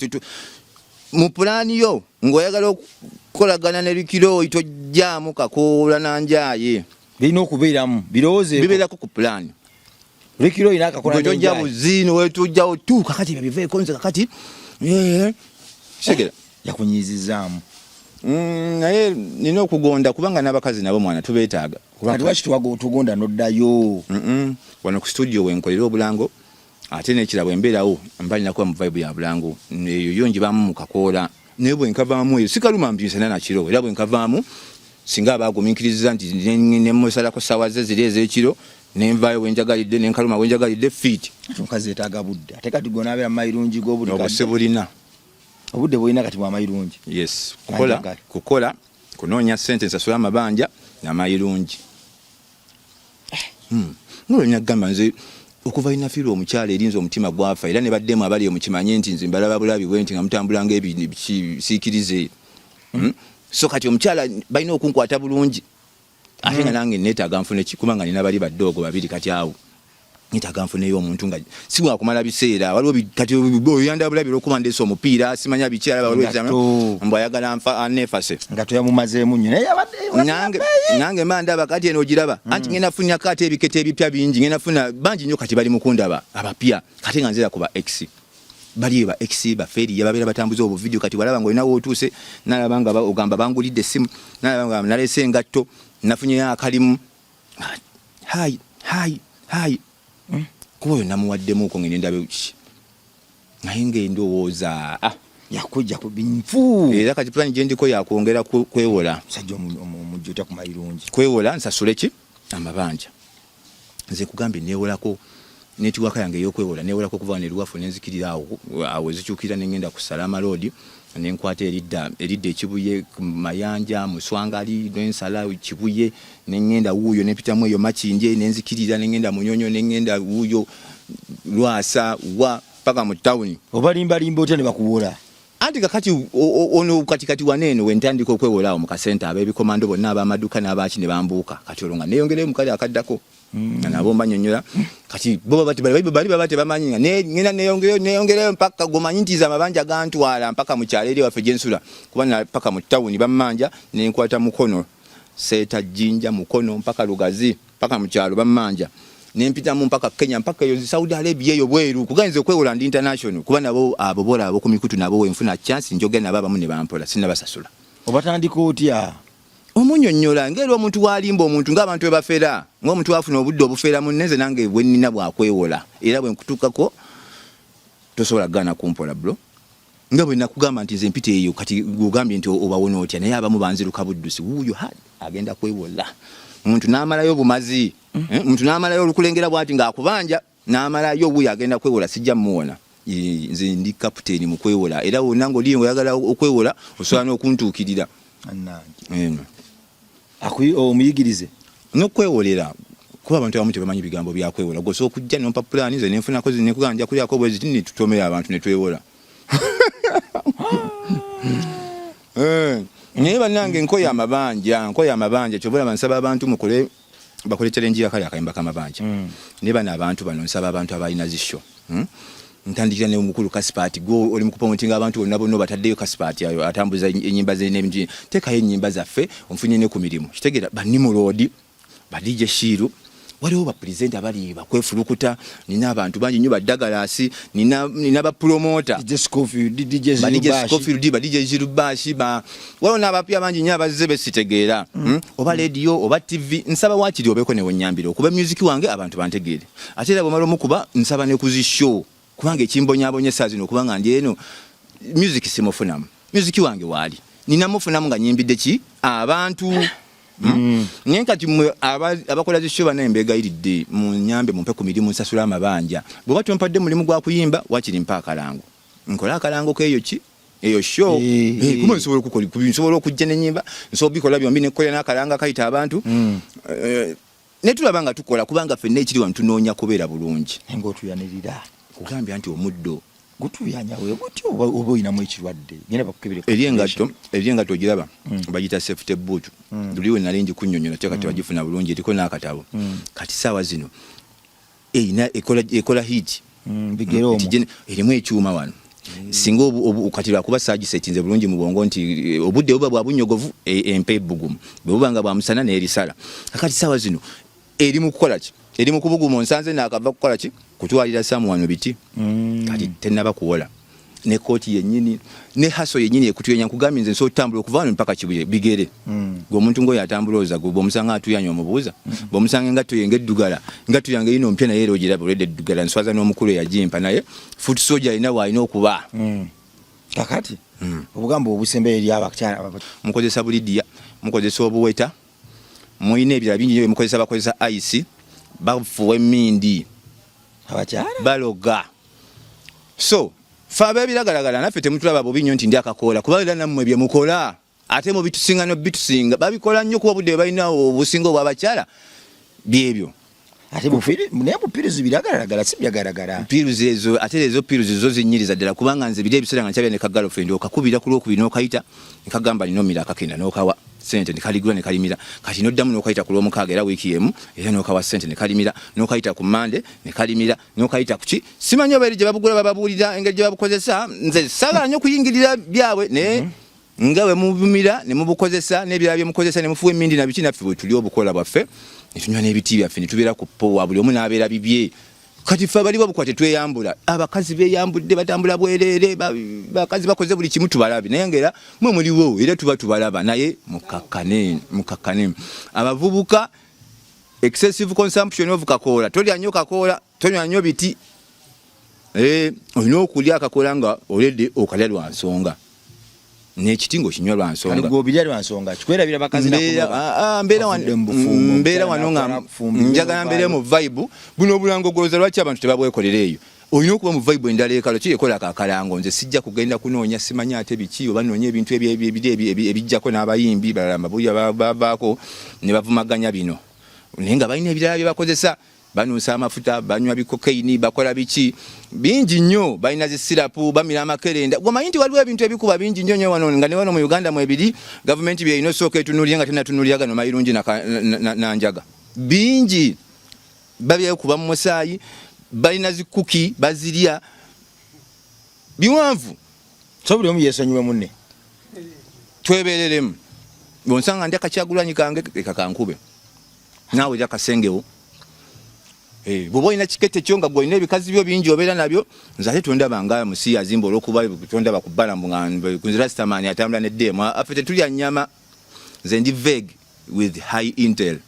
mu pulaani yo ng'oyagala okukolagana ne Rikiroi tojjaamu kakoola nanjaaye. Birina okubeeramu birowooze bibeerako ku pulaani. Rikiroi n'akakola Gwe tojja buziino wetujjawo tu kakati ebyo biveeko nze kakati kitegeera. Yakunyiizizaamu. Naye nina okugonda kubanga n'abakazi nabo mwana tubeetaaga. Kati lwaki tugonda n'oddayo? Wano ku studio wenkolera obulango, ate n'ekirala bwe mbeerawo mba nina kuba mu vibe ya bulango, eyo yo ngibaamu mu kakoola, naye bwe nkavaamu eyo sikaluma mbinsana na kiro, era bwe nkavaamu singa aba agumiikiriza nti ne musalako ssaawa ze ziri ez'ekiro ne nvaayo we njagalidde ne nkaluma we njagalidde fiiti. Ate omukazi yeetaaga budde, ate kati gwe onaabeera mu mayirungi go buli Obwo kadde. sibulina. Obudde bw'olina kati bwa mayirungi. Yes, kukola, Anjagala. kukola, kunoonya ssente nsasule amabanja n'amayirungi. Nga olina kugamba nze okuva lwe nafiirwa omukyala eri nze omutima gwafa, era ne baddemu abali eyo mukimanye nti nze mbalaba bulabi bwe nti nga mutambula ng'ebisiikirize. So kati omukyala balina okunkwata bulungi, ate nga nange neetaaga nfune ki, kubanga nina bali baddoogo babiri, kati awo neetaaga nfuneyo omuntu nga si wakumala biseera. Waliwo kati oyanda bulabi olwokuba ndeese omupiira simanya biki, alaba waliwo Engatto. mbu ayagala nfa aneefase. Nga toyamumazeemu nnyo naye yabadde Nange mba ndaba kati eno ogiraba anti ngenda funyako ate ebikete ebipya bingi, ngenda funa bangi nnyo kati bali mu kundaba abapya, kati nga nzira ku ba ex bali ba ex baferiya babeera batambuza obuvidiyo. Kati walaba nga olina wootuuse nalaba nga ogamba bangulidde essimu, nalaba nga naleese engatto, nafunyeyo akalimu, hi hi hi, kuba oyo namuwaddemuuko ngende ndabe kiki, naye ng'endowooza Yakujja ku binfu. Era kati pulani gye ndiko yakwongera kwewola. Musajja omujja otya ku mayirungi? Kwewola nsasule ki amabanja. Nze kugambye neewolako netiwaaka yange ey'okwewola, neewolako okuva wano e Luwafu nenzikirira awo awo ezikyukira ne ngenda ku Salama Road ne nkwata eridda Ekibuye, Mayanja, Muswangali, nensala Kibuye ne ngenda wuuyo ne mpitamu eyo Makindye ne nzikirira ne ngenda Munyonyo ne ngenda wuuyo Lwasa wa paka mu tawuni. Obalimbalimba otya ne bakuwola? Anti kakati ono kati kati waneeno wentandika okwewola awo mu kasente, ab'ebikomando bonna, ab'amaduuka n'abaaki ne bambuuka. Kati olwo nga neeyongerayo mukali akaddako nga nabo mbanyonyola. Kati bo baba bali baba tebamanyi, nga ngenda neyongerayo neyongerayo mpaka gomanyi nti amabanja gantwala mpaka mu kyalo eri waffe gyensula, kuba paka mu tawuni bammanja. Nenkwata Mukono, Seeta, Jjinja, Mukono mpaka Lugazi, mpaka mu kyalo bammanja, nempitamu mpaka Kenya, mpaka eyo Saudi Arabia, eyo bweru kuganza okwewola. Ndi international, kuba nabo abo bola abo ku mikutu nabo wenfuna chance njogera nabo, abamu ne bampola, sinnabasasula. Obatandika otya? Omunyonnyola ng'era omuntu walimba omuntu, ng'abantu bwe bafera, ng'omuntu wafuna obudde obufeera munne. Nze nange bwe nnina bwakwewola, era bwe nkutuukako tosobola kugaana kumpola, bro, nga bwe nakugamba nti nze mpita eyo. Kati ogambye nti obawona otya? Naye abamu banziruka buddusi. Wuuyo agenda kwewola omuntu n'amalayo obumazi, omuntu n'amalayo olukulengera bwati ng'akubanja n'amalayo. Wuuyo agenda kwewola, sijja muwona. Nze ndi kapiteeni mu kwewola, era wonna ng'oliyo ng'oyagala okwewola osobola n'okuntuukirira. Omuyigirize. N'okwewolera, kuba abantu abamu tebamanyi bigambo byakwewola. Gwe osobola okujja nompa pulaani, nze nenfunako, nekugamba nja kulyako bweziti, netutomera abantu netwewola. Naye bannange, nkoye amabanja, nkoye amabanja. Kyova olaba nsaba abantu mukole, bakole challenge yakale akayimba k'amabanja. Naye bano abantu bano, nsaba abantu abalina zi show, Ntandikira ne mukulu Kasipati, gwe oli mu kupromotinga abantu bonna bonna obataddeyo. Kasipati ayo atambuza ennyimba ze n'ebintu, teekayo ennyimba zaffe, onfunye ne ku mirimu. Kitegeera, banimulodi, ba DJ Shiru, waliwo bapulezidenti abali bakwefulukuta. Nina abantu bangi nnyo, badagalaasi, nina bapromota. DJ Scofield, DJ ba DJ Zirubashi. Scofield, ba DJ Zirubashi, ba waliwo n'abapya bangi nnyo abazze besitegeera. Oba radio oba TV, nsaba waakiri obeeko ne wennyambira okuba music wange abantu bantegeere. Ate era bwomala omukuba, nsaba ne ku zi show, kubanga ekimbonyaabonya essaawa zino okubanga ndi eno music simufunamu. Music wange waali ninamufunamu nga nyimbidde ki abantu. Naye kati mmwe abakola zi show, bannaye mbeegayiridde munyambe, mumpe ku mirimu nsasula amabanja. Bw'oba tompadde mulimu gwa kuyimba, wakiri mpa akalango, nkole akalango k'eyo ki eyo show. Kuba nsobola okukola, nsobola okujja nenyimba, nsobola obikola byombi, nekolera n'akalanga akayita abantu. Ne tulaba nga tukola, kubanga ffenna ekiri wano tunoonya kubeera bulungi. Ng'otuyanirira. Kugambya nti omuddo Gutuyanya we gutyo, oba olinamu ekirwadde, genda bakukebere. Eri engatto ogiraba, bagiyita safety boot. Luli we nali ngikunnyonnyola, teeka tebagifuna bulungi, eriko n'akatabo. Kati saawa zino erina ekola heat. Bigere omwo. Erimu ekyuma wano, singa kati lwakuba saagisetinze bulungi mu bwongo nti obudde buba bwa bunyogovu, empa ebbugumu, bwe buba nga bwa musana n'erisala. Kakati saawa zino eri mu kukola ki? Eri mu kubuguma. Onsanze naakava kukola ki? Kutwalira Samu wano biti. Kati tenaba kuwola, ne kooti yennyini ne haso yennyini ekutuyanya. Nkugambye nze nsobola otambula okuva wano mpaka Kibuye bigere. Gwe omuntu ng'oyo atambula oza, gwe bw'omusanga atuyanya omubuuza, bw'omusanga engatto ye ng'eddugala, engatto yange yino mpya naye era ogiraba olwedde eddugala. Nswaza n'omukulu eyagimpa, naye foot soldier alina w'alina okuba. Kakati obugambo obusembeyo eri abakyala Mukozesa bulidiya, mukozesa obuweta, mulina ebirala bingi nnyo byemukozesa, bakozesa ice, bafuwa emindi. Abakyala. Baloga. So fe ab'ebiragalagala naffe temutulaba bubi nnyo nti ndi akakoola, kuba era nammwe bye mukola ate mubitusinga nobitusinga, babikola nnyo kuba obudde bwe balina obusinga obw'abakyala byebyo. Ate naye bupirizi biragalagala, si byagalagala. Pills ezo, ate ezo pills zo zinyiriza ddala, kubanga nze biri ebiseera nga nkyabya ne ka girlfriend, okakubira ku Lwokubiri n'okayita nekagamba ninomira akakenda, n'okawa sente nekaligula nekalimira. Kati noddamu n'okayita ku Lwomukaaga, era wiiki emu, era n'okawa sente nekalimira, n'okayita ku Mande nekalimira, n'okayita ku ki simanyi oba eri gye babugula, bababuulira engeri gye babukozesa. Nze saagala nnyo okuyingirira byabwe, naye nga bwe mubumira ne mubukozesa n'ebirala bye mukozesa ne mufuwa emindi na biki, naffe bwe tuli obukola bwaffe ne tunywa n'ebiti byaffe ne tubeera ku powa, buli omu n'abeera bibye. Kati ffe abali babukola tetweyambula, abakazi beyambudde, batambula bwereere, bakazi bakoze buli kimu tubalabe, naye nga era mwe muliwo, era tuba tubalaba. Naye mukakkane, mukakkane abavubuka. Excessive consumption of kakoola, tolya nnyo kakoola, tonywa nnyo biti. Olina okulya akakoola nga oledde okalya lwa nsonga, n'ekiti ng'okinywa lwa nsonga. Gobirya lwa nsonga, kikwerabira bakazi. Mbeera wano nga njagala mbeere mu vibe. Buno obulango goloza lwaki abantu tebabwekolera eyo? Olina okuba mu vibe endala ekalo ki ekola akakalango. Nze sijja kugenda kunoonya simanyi ate biki, oba noonya ebintu ebiri ebijjako n'abayimbi balala mabulya bavaako ne bavumaganya bino, naye nga balina ebirala bye bakozesa. Banuusa amafuta, banywa bikokaini, bakola biki bingi nnyo, balina zisirapu, bamira amakerenda. Gwomanyi nti waliwo ebintu ebikuba bingi nnyo nnyo wano, nga ne wano mu Uganda mwebiri. Gavumenti byerina osooka etunuulire nga tenatunulira gano mayirungi nanjaga bingi babyekuba mu musaayi, balina zikuki bazirya biwanvu. So buli omu yesonyiwe munne. Twebereremu. Bwonsanga ndya kakyagulanyi kange, leka kankube, naawe lya kasengewo. Eh, bw'oba olina kikete kyo nga gwolina ebikazi byo bingi obeera nabyo, nze ate tondaba nga musi azimba olwokuba tondaba ku bbala mbu nga nze rasitamaani atambula neddeemu. Affe tetulya nnyama. Nze ndi veg with high intel.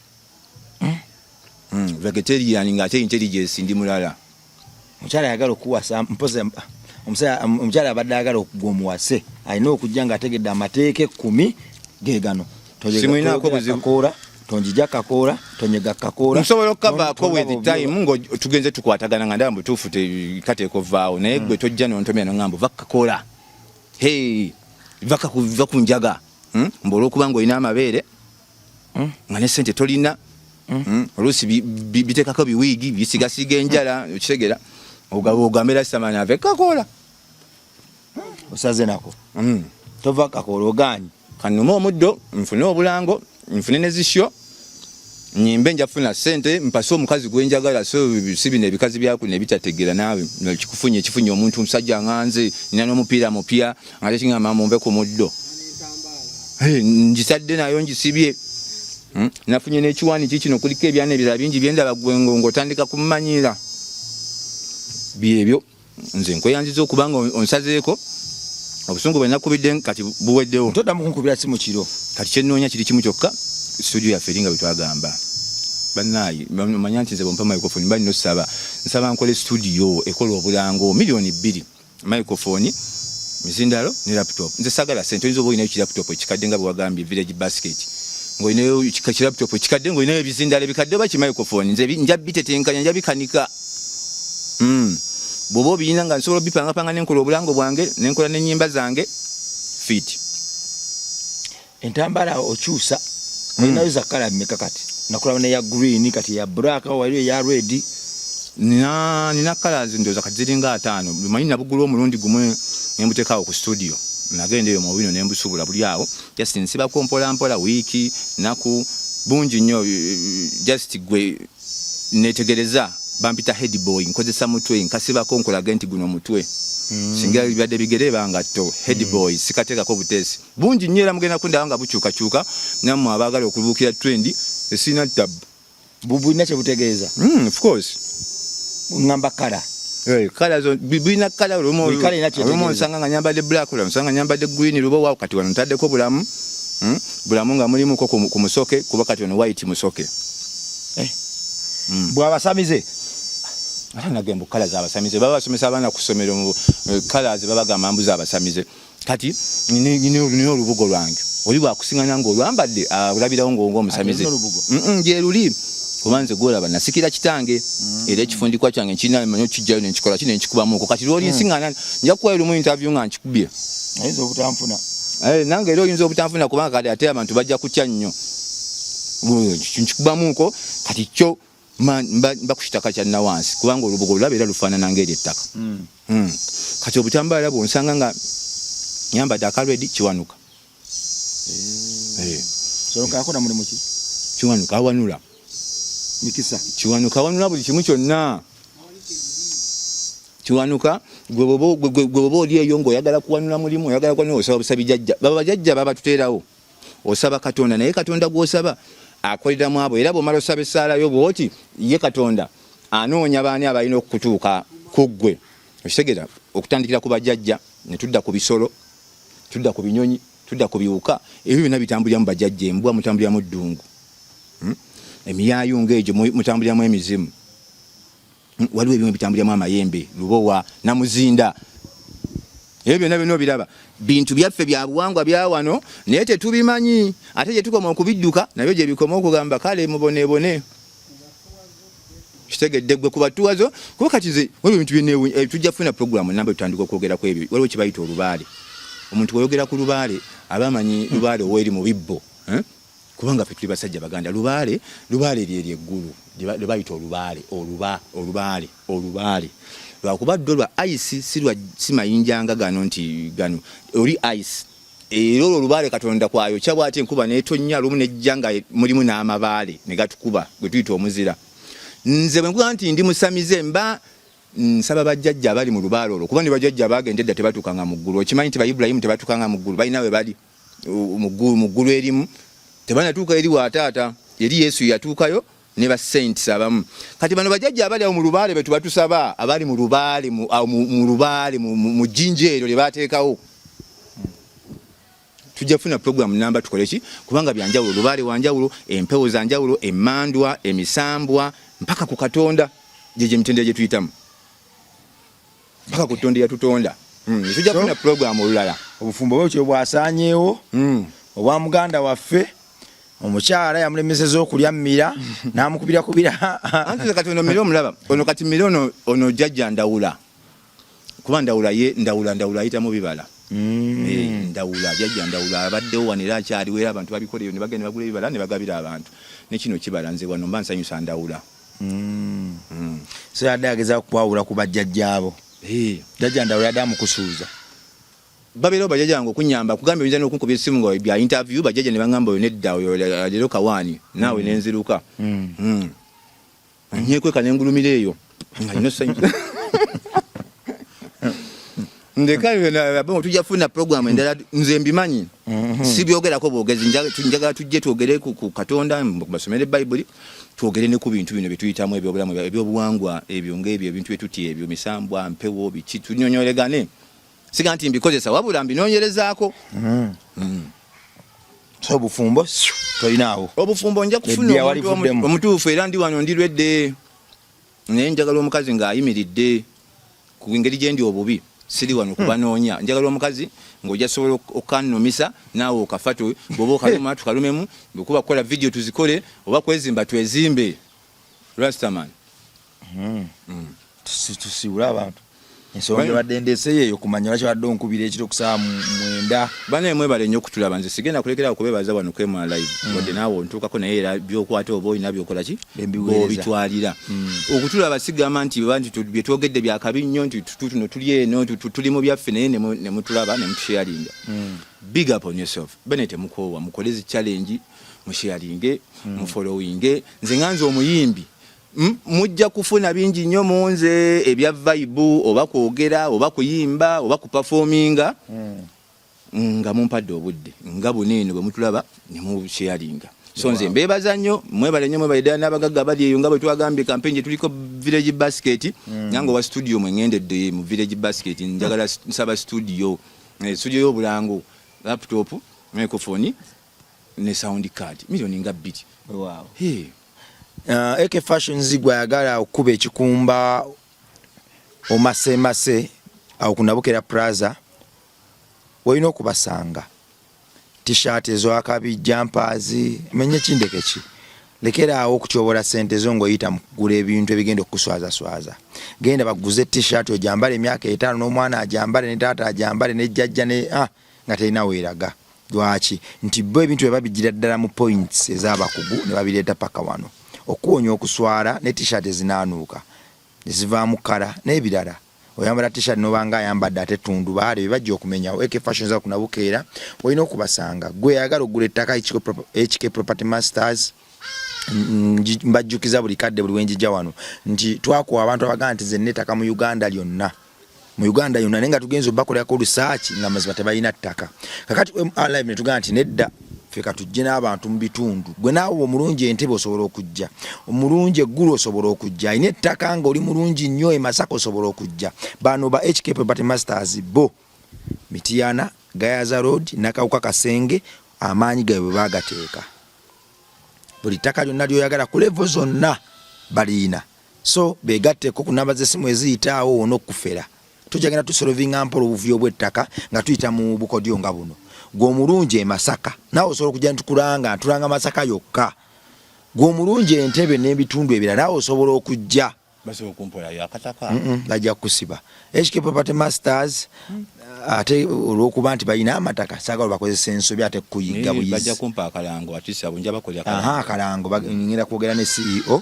Vegetarian ng'ate intelligence ndi mulala. Omukyala ayagala okuwasa mpozi omukyala abadde ayagala okugwa omuwase alina okujja ng'ategedde amateeka 10 ge gano. Simulinaako buzibu. Kakoola tonjija, kakoola tonyega, kakoola. Nsobola okukavaako with time nga tugenze tukwatagana nga ndaba mubutuufu kateeka ovaawo, naye gwe tojja nontomera noŋŋamba va kakoola, hey, va ku njaga. Mbu olwokuba nga olina amabeere nga ne sente tolina. Oluusi biteekako biwiigi bisigasiga enjala, okitegera, ogambe rasitamaani ave kakoola. Osaze nako. Tova kakoola, ogaanyi. Kanume omuddo, nfune obulango, nfune ne zisyo, nyimbe, nja kufuna sente mpase omukazi gwenjagala. So si bino ebikazi byakuno ebitategeera. Naawe kikufunye ekifunye omuntu omusajja nga nze nina n'omupiira mupya nga tekingamba munve ku muddo. Hey, ngisadde nayo ngisibye. Nafunye n'ekiwaani kikino kuliko ebyana ebirala bingi byendaba gwe ng'otandika kummanyiira byebyo. Nze nkweyanziza okuba nga onsazeeko obusungu bwe nakubidde, kati buweddewo. Toddamu kunkubira simu kiro. Kati kyenoonya kiri kimu kyokka, studio yaffe eringa bwe twagamba. Bannaayi, manya nti nze bwompa microphone mba nina osaba, nsaba nkole studio ekola obulango 2 million, microphone, mizindalo ne laptop. Nze sagala sente. Oyinza oba olinayo kiraptop ekikadde nga bwe wagambye village basket, ng'olinayo kiraptop ekikadde, ng'olinayo ebizindalo ebikadde oba kimicrophone, nze nja bitetenkanya, nja bikanika. Bw'oba obirina nga nsobola obipangapanga nenkola obulango bwange, nenkola n'ennyimba zange fit. Entambala okyusa, olinayo za colour mmeka kati? Nakulaba neya green, kati eya black, waliyo eya red. Nina colours ndowooza kati ziringa 50. Manyi nabugula omulundi gumu nembuteekaawo ku studio, nagenda eyo mu bino nembusubula buli awo, just nsibako mpola mpola, wiiki naku bungi nnyo. Just gwe netegereza, bampita head boy, nkozesa mutwe, nkasibako nkolage nti guno mutwe. Singa bibadde bigere bangatto. Head boy sikateekako buteesi bungi nnyo, era mugenda kundaba nga bukyukakyuka. Nammwe abaagala okubuukira trend, esirina tabu. Bulina kyebutegeeza? Of course. Ŋŋamba colour. Eh, colour zo bulina colour olumu. Buli colour erina kyetegeeza. Olumu onsanga nga nyambadde black, olwo onsanga nyambadde green lubowa. Kati wano ntaddeko bulamu, Bulamu nga mulimuko ku musoke, kuba kati ono white musoke. Eh. Bw'abasamize. Ate nagembu colour z'abasamize baba basomesa abaana ku ssomero mu colours babagamba mbu z'abasamize. Kati nina olubugo lwange, oli bwakusiŋana ng'olwambadde olabirawo ng'omusamize. Ate olubugo? Gyeruli, kuba nze gwolaba nasikira kitange, era ekifundikwa kyange nkirina, manyi okijjayo nenkikola ki nenkikubamuko. Kati lwoli nsiŋana nja kuwayo lumu interview nga nkikubye. Ayinza obutanfuna. Eh, nange era oyinza obutanfuna, kubanga kati ate abantu bajja kutya nnyo. Nkikubamuko kati kyo mba ku kitaka kya nawansi, kubanga olubugo olulaba era lufaanana ng'eri ettaka. Kati obutambaala bwonsanga nga nyambadde aka red, Kiwanuka. Eh. Soloka akola mulimu ki? Kiwanuka awanula. Mikisa. Kiwanuka awanula buli kimu kyonna. Kiwanuka gwe bwoba oli eyo ng'oyagala kuwanula mulimu, oyagala kuwanula, osaba busabi jajja, baba bajajja babatuteerawo, osaba Katonda, naye Katonda gw'osaba akolera mu abo. Era bw'omala osaba essaala yo bw'oti, ye Katonda anoonya baani abalina okutuuka ku ggwe, okitegera, okutandikira ku bajajja ne tudda ku bisolo, tudda ku binyonyi, tudda ku biwuka. Ebyo byonna bitambuliramu bajajja. Embwa mutambuliramu ddungu, Emiyaayu ng'egyo mutambuliramu emizimu. Waliwo ebimu bitambuliramu amayembe, lubowa, namuzinda. Ebyo byonna byonna obiraba bintu byaffe bya buwangwa bya wano, naye tetubimanyi. Ate gye tukoma okubidduka nabyo gye bikoma okugamba kale mubonebone, kitegedde gwe kubatuwazo. Kuba kati nze waliwo ebintu byenewunya. Tujja kufuna programu namba tutandika okwogera ku ebyo. Waliwo kibayita olubaale. Omuntu bw'oyogera ku lubaale aba amanyi lubaale oweri mu bibbo, eh? Kubanga ffe tuli basajja Baganda. Lubaale, lubaale lyeryo eggulu lye bayita olubaale, oluba, olubaale, olubaale. Lwakuba ddo lwa ice, si lwa, si mayinja nga gano nti gano, oli ice. Era olwo olubaale Katonda kwayokya bw'ati enkuba n'etonnya lumu n'ejja nga mulimu n'amabaale ne gatukuba, gwe tuyita omuzira. Nze bwe nkugamba nti ndi musamize mba nsaba bajjajja abali mu lubaale olwo, kuba ne bajjajja abaagenda edda tebatuukanga mu ggulu. Okimanyi nti ba Ibulayimu tebatuukanga mu ggulu, balina we bali mu ggulu erimu, tebanatuuka eri wa taata, eri Yesu yatuukayo ne ba saints abamu. Kati bano bajjajja abali awo mu lubaale be tuba tusaba, abali mu lubaale, mu lubaale, mu jjinja eryo lye baateekawo. Tujja kufuna program namba tukole ki, kubanga byanjawulo, lubaale wanjawulo, empewo za njawulo, emmandwa, emisambwa, mpaka ku Katonda. Gyegyo emitendera gye tuyitamu mpaka ku Tonda eyatutonda. Tujja kufuna program olulala. Obufumbo bwe bwasaanyeewo obwa muganda waffe, omukyala yamulemeseza okulya mmira n'amukubira kubira. Anti kati ono mmira omulaba ono, kati mmira ono, ono jjajja Ndawula, kuba Ndawula ye Ndawula, Ndawula ayitamu bibala. Ndawula, jjajja Ndawula abaddewo wano era akyaliwo, era abantu babikola eyo ne bagenda ne bagula ebibala ne bagabira abantu. Ne kino kibala, nze wano mba nsanyusa Ndawula. So yadde agezaako kukwawula ku bajjajjaabo. Jjajja Ndawula yadde amukusuuza. Babeerawo bajjajja bange okunyamba, kugambye oyinza n'okunkubira essimu nga bya interview, bajjajja ne baŋŋamba oyo nedda, oyo leero kawaani, naawe ne nziruka. Nyekweka ne ngulumira eyo nga nina essanyu. Ndeka bo, tujja kufuna program endala, nze mbimanyi. Sibyogerako bwogezi, njagala tujje twogere ku Katonda, basomere Bayibuli, twogere ne ku bintu bino bye tuyitamu ebyobulamu, ebyobuwangwa, ebyo ng'ebyo ebintu bye tutya, ebyo misambwa, mpewo, biki, tunyonyolegane. Siga nti mbikozesa, wabula mbinoonyerezaako. So obufumbo tolinaawo? Obufumbo nja kufuna Eddya omuntu walivuddemu. omutuufu, era ndi wano ndi lwedde, naye njagala omukazi ng'ayimiridde ku ngeri gye ndi obubi. Siri wano kubanoonya, njagala omukazi ng'ojja sobola okannumisa naawe okafa, bw'oba okaluma tukalumemu, bwekuba kukola vidiyo tuzikole, oba kwezimba twezimbe. Rastaman. Tusiibule abantu. Ensonga gyebadde ndeeseyo eyo kumanya lwaki badde onkubira ekiro ku ssaawa 9. Banaye mwebale nnyo okutulaba. Nze sigenda kulekerawo kubebaza wano kwemwa live, wadde naawe ontuukako, naye era byokwata oba olina byokola ki Bembiweereza. bw'obitwalira okutulaba. Sigamba nti oba nti bye twogedde byakabi nnyo, nti tuno tuli eno, tuli mu byaffe, naye ne mutulaba ne mutusharinga. Big up on yourself. Bane temukoowa, mukole zi challenge, musharinge, mufollowinge. Nze nga nze omuyimbi, mujja kufuna bingi nnyo mu nze ebya vibe, oba kwogera, oba kuyimba, oba kuperforminga, nga mumpadde obudde nga buno eno bwe mutulaba ne musharinga. So nze mbeebaza nnyo, mwebale nnyo, mwebale ddala. N'abagagga abali eyo, nga bwe twagambye campaign gye tuliko Village Basket, nange owa studio mwe ŋŋendedde mu Village Basket, njagala nsaba studio, studio y'obulango, laptop, microphone ne sound card, miliyoni nga 2. Hey. AK Fashions, gwayagala okukuba ekikumba omasemase awo ku Nabukera Plaza olina okubasanga. T-shirt ezwakabi, jumpers, menye kindeke ki, lekeraawo okutyobola sente zo ng'oyita mu kugula ebintu ebigenda okukuswazaswaza. Genda baguze t-shirt ojambale emyaka 5, n'omwana ajambale, ne taata ajambale, ne jjajja ne nga terina weeraga. Lwaki? Nti bo ebintu bye babigira ddala mu points ez'abakugu ne babireeta paka wano okuwonya okuswala, ne t-shirt ezinaanuuka ezivaamu kkala n'ebirala. Oyambala t-shirt nobanga ayambadde ate tundubaale bye bajja okumenyawo. AK Fashions ku Nabukeera olina okubasanga. Gwe ayagala okugula ettaka, HK Property Masters. Mbajjukiza buli kadde, buli wenjija wano, nti twakuwa abantu abagamba nti nze nina ettaka mu Uganda lyonna, mu Uganda yonna, naye nga tugenza obakolerako research nga mazima tebalina ttaka. Kakati MR Live netugamba nti nedda, ffe katujje n'abantu mu bitundu. Gwe naawe omulungi Entebe osobola okujja, omulungi eggulu osobola okujja, alina ettaka nga oli mulungi nnyo e Masaka osobola okujja. Bano ba HK Property Masters bo Mityana, Gayaza Road, Nakawuka Kasenge, amaanyi gaabwe bwe baagateeka. Buli ttaka lyonna ly'oyagala ku level zonna baliyina. So begatteko ku namba z'essimu eziyita awo wona okufera. Tujja tusolovinga mpola obuvuyo bw'ettaka nga tuyita mu bukodyo nga buno. Gwe omulungi e Masaka naawe osobola okujja ntukulanga, ntulanga Masaka yokka. Gwe omulungi Entebe n'ebitundu ebirala naawe osobola okujja. Basobola okumpolayo akataka? Bajja kukusiba. HK Property Masters. Ate olwokuba nti balina amataka, saagala bakozesa ensobi ate kuyigga buyizi. Bajja kumpa akalango, atisi abo nja bakolera. Aha, akalango ngenda kwogera ne CEO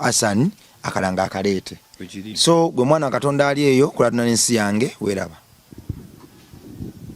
Asan, akalango akaleete. Bwekiri. So gwe mwana wa Katonda ali eyo kulatuna n'ensi yange, weeraba.